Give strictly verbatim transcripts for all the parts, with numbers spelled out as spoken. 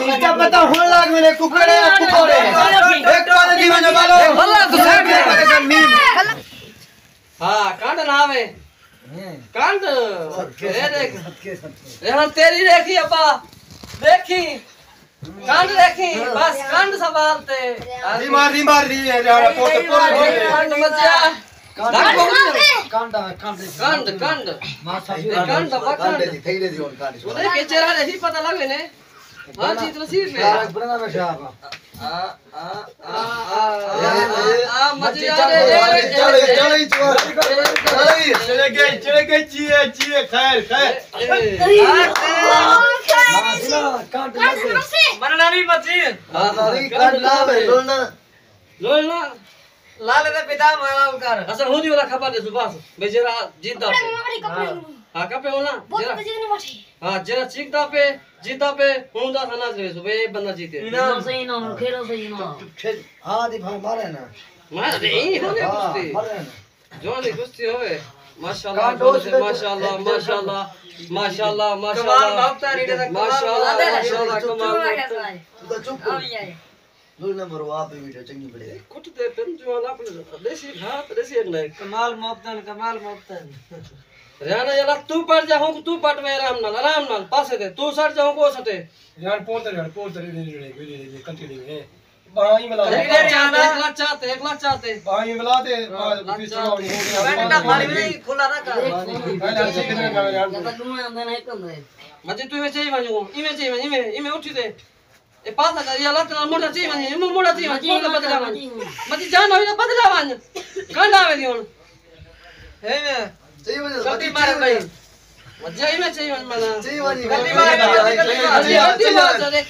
اچھا، پتہ ہن لڳ ویندے ککڑے، ککڑے۔ ایک بار دی میں بولو۔ اللہ تو سیٹ ہے۔ ہاں، کنڈ نہ آوے۔ کنڈ۔ اے دیکھ۔ اے ہن تیری ریکھی ابا۔ دیکھی۔ کنڈ ریکھی، بس کنڈ سوال تے۔ ریمار، ریمار، ری ہے، جا، پوت، پوت، پوت۔ کنڈ مچیا۔ کنڈ، کنڈ۔ کنڈ، کنڈ۔ ماسا جی۔ کنڈ، ابا، کنڈ۔ کنڈ دی، تھئی دے دی ہن کنڈ۔ انہیں کے چہرہ نہیں پتہ لگ نے۔ ہاں جی، تنصیر نے۔ یار، بڑا میں شاہ۔ آ، آ، آ، آ، آ، آ، مچی، مچی، چڑھ، چڑھ، چڑھ، چڑھ، چڑھ۔ چڑھ گئی، چڑھ گئی، چیئے، چیئے، خیر، خیر۔ اے، اے۔ مرنا نہیں مچی۔ مرنا نہیں، کنڈ لا بھائی، لڑنا۔ لڑنا۔ لالے دے پتا مارا کر۔ اساں ہوندی والا خبر دے سو بس۔ بھئی جیڑھا جیتا پے۔ ہاں، کپے ہونا۔ بہت جیڑھا، مزید نہیں بٹھی۔ ہاں، جیڑھا چیکدا پے، جیتا پے، ہوندا تھا نہ ویسو، بھئی اے بندہ جیتے۔ انعام صحیح نہ ہو، کھیلو صحیح نہ ہو۔ کھیل، ہاں، دی بھائی مارے نا۔ مارے نا، ایں ہوندی ہاں، کشتی۔ مارے نا۔ جوانی کشتی ہوئے۔ ماشاءاللہ، کانڈو سے ماشاءاللہ، ماشاءاللہ، ماشاءاللہ، کمال ماشاءاللہ۔ محبت ہے، ریڈے دا کمال ماشاءاللہ، محبت ہے۔ ماشاءاللہ، کمال محبت ہے۔ تو چپ کر۔ آ بھی آئے۔ لولا مرو آپ ہی ویڈیو چنگی بنے۔ کٹ دے پن جو اپنے دیسی گھاٹ، دیسی اگلے۔ کمال محبتن، کمال محبتن۔ ریانا یلا تو پڑ جا، ہوں تو پٹ میں آرام نال، آرام نال، پاسے دے۔ تو سٹ جا، ہوں کو سٹے۔ یار پوتر، یار پوتر، اے، اے، اے، اے، کنٹی نہیں ہے۔ باہیں ملا۔ ایک لاکھ چاہتے، ایک لاکھ چاہتے، ایک لاکھ چاہتے۔ باہیں ملا تے، ہاں، باہر لاکھ پیچھے چاہتے۔ آؤ، ہو گیا۔ بیٹا پانی نہیں کھلا رکھا۔ پہلے اچھی کتنے کا یار۔ مجھے تو ایویں چاہیے ونجو، ایویں چاہیے ونجو، ایویں، ایویں اٹھی دے۔ اے پاسا کر، یا لت نال موڑھا چی ونڄے، مو-، موڑھا چی ونڄے، مجھے، موڑھا بدلا ونڄ۔ مجھے۔ مجھے جان ہوئی تاں بدلا ونڄ۔ کنڈ آوے دی ہݨ۔ ہے میں۔ چی ونڄے، غلطی مجھے مارے چی بھائی۔ ونڄے۔ مجھے ہی میں چی ونڄ مانا۔ چی ونڄے۔ غلطی مارے بھائی، غلطی مارے، غلطی مارے، غلطی مارے۔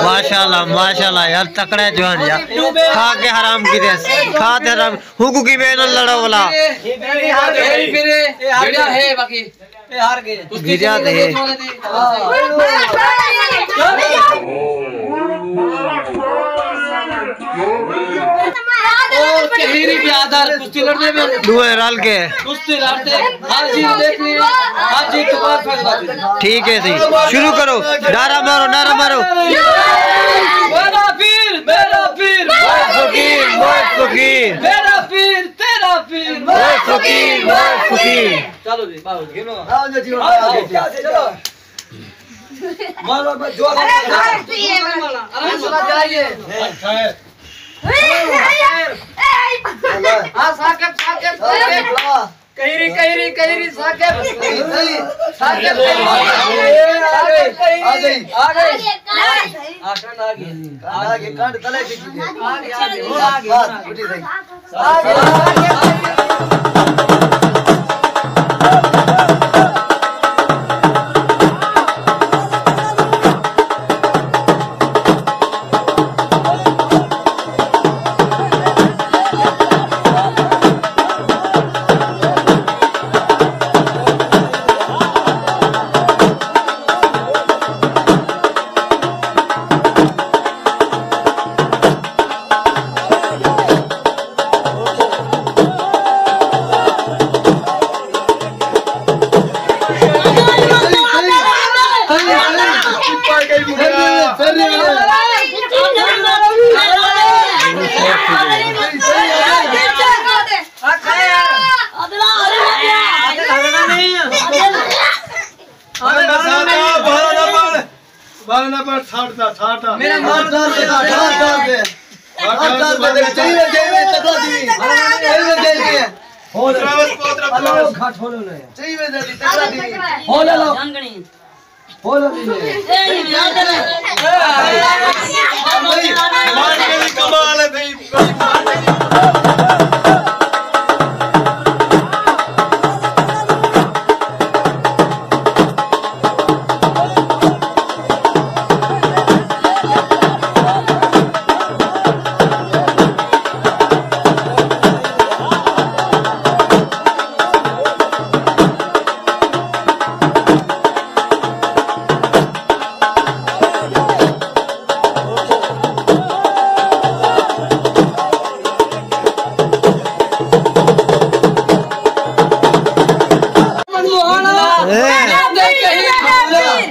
ماشاءاللہ، ماشاءاللہ یار، تکڑے جوان یار۔ کھا کے حرام کیتے، کھا تے حرام۔ ہوں کوں کیویں نال لڑا ولا۔ اے ہار گئے۔ اے ہار گئے۔ گریا تے ہے۔ او کہیری برادر، کشتی لڑدے پئے۔ ݙوہیں رل کے۔ کشتی لڑدے۔ حاجی دیکھ لیں، حاجی دوبارہ فیصلہ کریں۔ ٹھیک ہے سی، شروع کرو، نعرہ مارو، نعرہ مارو۔ میرا پیر، میرا پیر، میرا فقیر، میرا فقیر۔ میرا پیر، تیرا پیر، میرا فقیر، میرا فقیر۔ چلو جی، باہو۔ آؤ جی، آؤ، آؤ، چلو۔ مارو، بس جو ارے، آرام سے، آرام سے۔ آرام سے۔ ہاں، ثاقب، ثاقب، ثاقب۔ کہیری، کہیری، کہیری، ثاقب۔ ثاقب۔ آ گئی۔ آ گئی۔ آ گئی۔ آ گئی۔ آ گئی۔ کانڈ تلے کیتی۔ آ گئی، آ گئی، آ گئی۔ بس، اٹھی سہی۔ آ گئی۔ بارہ نمبر، ساٹھ دا، ساٹھ دا۔ میرا مال ڈال دے، ڈال، ڈال دے۔ ڈال، ڈال دے، چاہیے، چاہیے، تکڑا دی۔ چاہیے، چاہیے۔ ہو لے۔ پتر، پتر، اللہ پتر۔ گھٹ ہو لے۔ چاہیے، چاہیے، تکڑا دی۔ ہو لے لو۔ جنگنی۔ ہو لے لو۔ اے، یار۔ بھائی، مار کے بھی کمال ہے بھائی۔ اے۔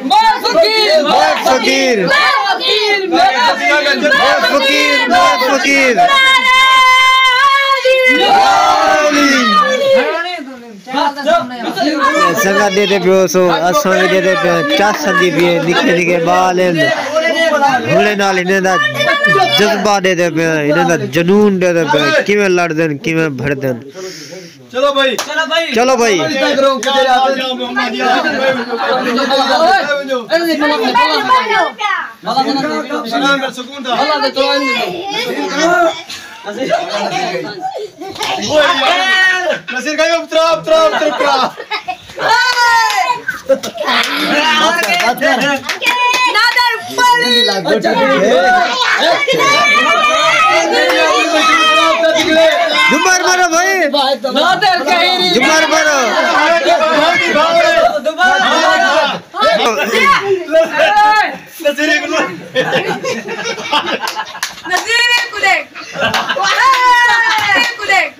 میں فقیر۔ میں فقیر۔ میں فقیر۔ میں فقیر۔ سنگت ݙیہدے پیو سو، اساں وی ݙیہدے پیو، چس آندی پئی ہے، نکے نکے ٻال ہن، ہولے نال انہاں دا جذبہ ݙیہدے پیو، انہاں دا جنون ݙیہدے پیو، کیویں لڑدن، کیویں بھڑدن۔ چلو بھائی۔ چلو بھائی۔ سلام سکون دا۔ نصیر بھائی، اترا، اترا، اترا، اترا۔ نادر پلی۔ جمعہ مارو بھائی۔ نادر کہیری۔ جمعہ مارو۔ دوبارہ۔ نصیر کو دیکھ۔ نصیر کو دیکھ۔ نصیر کو دیکھ۔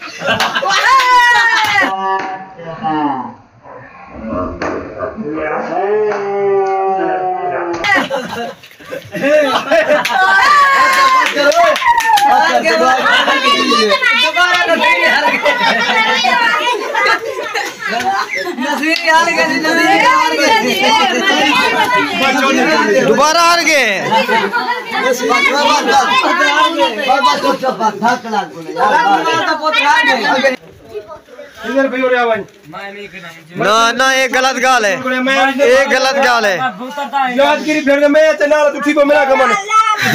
دوبارہ ہار ڳئے۔ نہ، نہ، اے غلط ڳالھ ہے۔ اے غلط ڳالھ ہے۔ یادگیری پھر میں تے نال اٹھی پو میرا کمن۔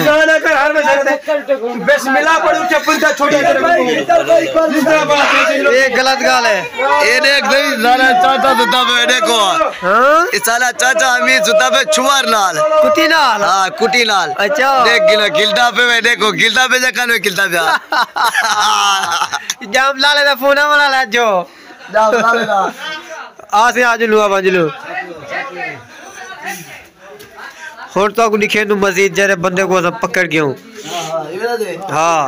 جانا کر ہر ویسے تے۔ بسم اللہ پڑھ، اٹھے پنجا چھوٹا کر۔ اے غلط ڳالھ ہے۔ اے ݙیکھ سہی، سارا چاچا ستا پئے، ݙیکھو۔ ہاں؟ اے سارا چاچا امین ستا پئے چھوار نال۔ کتی نال؟ ہاں، کتی نال۔ اچھا۔ ݙیکھ گلا، گلدا پئے، ݙیکھو، گلدا پئے جا کانوں گلدا پیا۔ جام لالے دا فون آ، بنا لا جو۔ جام لالے دا۔ آ سے آ جلو، آ ونڄ لو۔ ہݨ تہاکوں ݙکھیندوں مزید جیڑھے بندے کوں اساں پکڑ ڳیوں۔ ہاں، ہاں، ایویں دے۔ ہاں،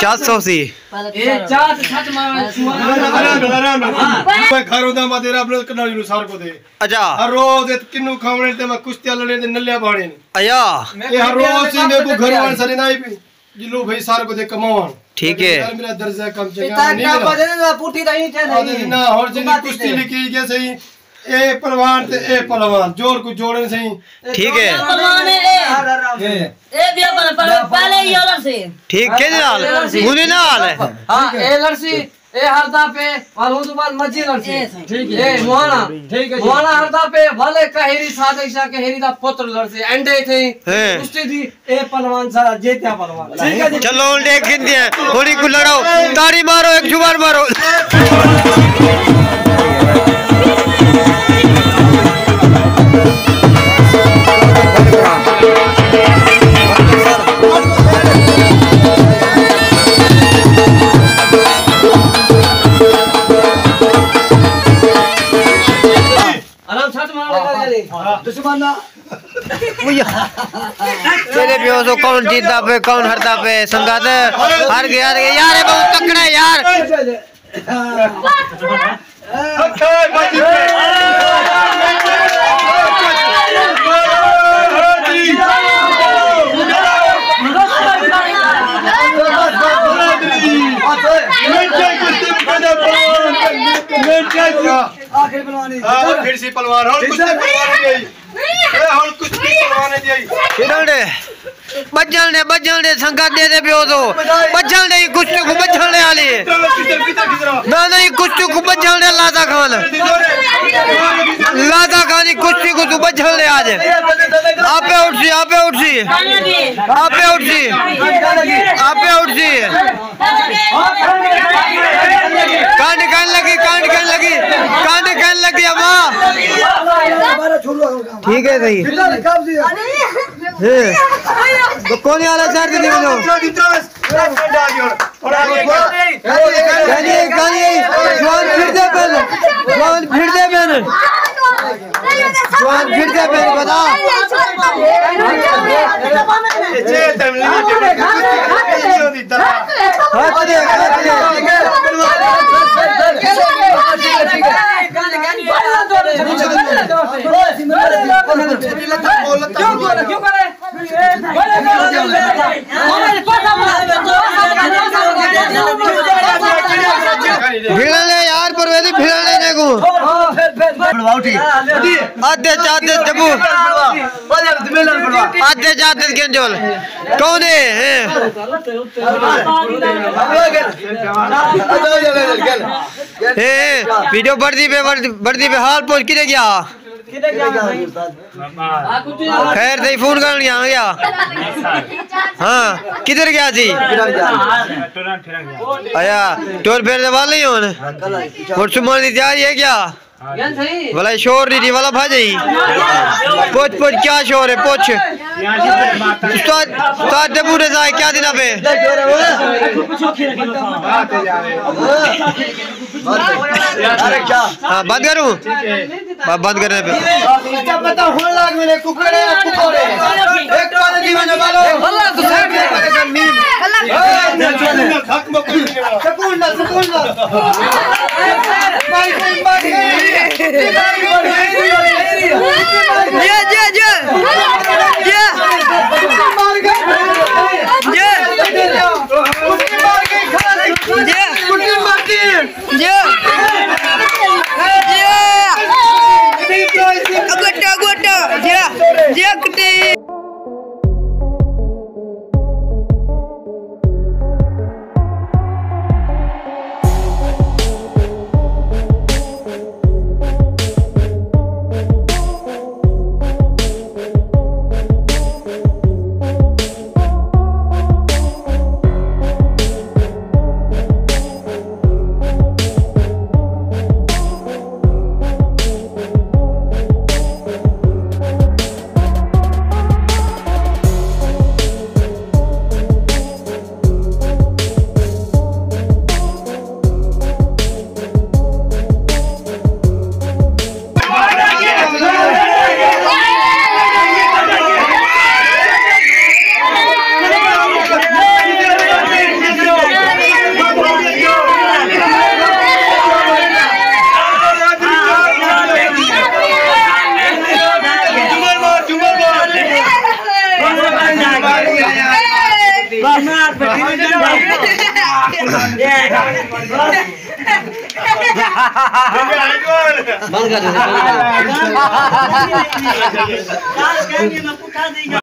چار سو سی۔ اے چار سو سچ مارا چھوڑا۔ آرام نال، آرام نال۔ کوئی گھر ہوندا ماں تیرا اپنے کنا جلو سار کو دے۔ اچھا۔ ہر روز اے کنوں کھاوݨے تے میں کشتیاں لڑے تے نلیاں باہݨے۔ ایا۔ اے ہر روز سی میرے کو گھر والے سارے نہ ہی پی۔ جلو بھائی سارے کو دے کماوݨ۔ ٹھیک ہے۔ یار میرا درجہ کم چنگا پتا نہیں کیا میرا۔ پتہ ہے نا، پوٹھی دا ہی چاہے آدھے نہیں۔ نہ، ہور جنی کشتی لکھی گئی سہی۔ اے پلوان تے اے پلوان، جوڑ کو جوڑن سہی۔ ٹھیک ہے۔ پلوان ہے اے۔ ہر، ہر، ہر۔ اے۔ اے بیا پر، پر، پہلے ہی اولر سے۔ ٹھیک، کیندے نال؟ مونی نال۔ ہاں، اے لڑسی، اے ہردا پے، اور ہوں تو بعد مجی لڑسی۔ اے سہی۔ ٹھیک ہے۔ اے موانا۔ ٹھیک ہے جی۔ موانا ہردا پے، والے کہیری صادق شاہ کہیری دا پتر لڑسی۔ انڈے تھے۔ ہیں۔ کشتی دی۔ اے پلوان سارا جیتیا پلوان۔ ٹھیک ہے جی۔ چلو، ہݨ ݙیکھ گھندے ہیں۔ ہݨ ایکوں لڑاؤ۔ تاڑی مارو، ایک جھومر مارو۔ آرام ساتھ مارا لگا دے۔ دشمن نا۔ اویا۔ تیرے پیو سو کون جیتدا پئے، کون ہردا پئے، سنگت؟ ہار ڳئے، ہار ڳئے۔ یار، اے بہت تکڑا ہے یار۔ آخری پلوانی۔ ہاں، پھر سی پلوان، ہݨ کشتی پلوان ہے جی۔ اے ہݨ کشتی پلوان ہے جی۔ کھیݙݨ ݙے، ٻڄݨ ݙے، ٻڄݨ ݙے، سنگت ݙیہدے پیو سو۔ ٻڄݨ ݙے، کشتی کوں ٻڄݨ ݙے آلی۔ نہ، نہ، کشتی کوں ٻڄݨ ݙے، لادا خان۔ لادا خان، کشتی کوں توں ٻڄݨ ݙے آ جے۔ آپے اٹھسی، آپے اٹھسی۔ آپے اٹھسی۔ آپے اٹھسی۔ کنڈ کھن لڳی، کنڈ کھن لڳی، کنڈ کھن لڳی اماں۔ ٹھیک ہے سہی۔ ہیں۔ تو کون والا شرط نہیں ہو؟ کہیں، کہیں، جوان پھردے پن، جوان پھردے پن۔ جوان پھردے پن، بتا۔ ہتھ دے، ہتھ دے۔ بڑواؤ ٹھیک۔ آدھے چاتے جبو۔ آدھے چاتے گنجول۔ کون ہے؟ ہیں؟ ہیں، ہیں۔ ویڈیو بڑھدی پے، بڑھدی، بڑھدی پے، حال پوچھ کدے گیا؟ خیر، تئی فون کرن گیا، آ گیا۔ ہاں، کدھر گیا سی؟ آیا، ٹور پھر دے والے ہی ہون۔ ہن سمن دی تیاری ہے کیا؟ ولا شور نہیں، والا بھاجی۔ پوچھ، پوچھ، کیا شور ہے؟ پوچھ۔ استاد، استاد ڈبو رضا ہے، کیا دینا پہ؟ ہاں، بند کروں؟ بند کرنے پہ۔ اچھا، پتہ ہن لگ ویندے، ککڑے، ککوڑے۔ ایک بار دی وجہ والو۔ اللہ تو سکون نال، سکون نال۔ مار گئی، مار گئی۔ جی، جی، جی۔ جی۔ مار گئی۔ جی۔ جی۔ جی۔ گوٹا، گوٹا۔ جی۔ جی، کٹی۔ بند کر دے، بند کر دے۔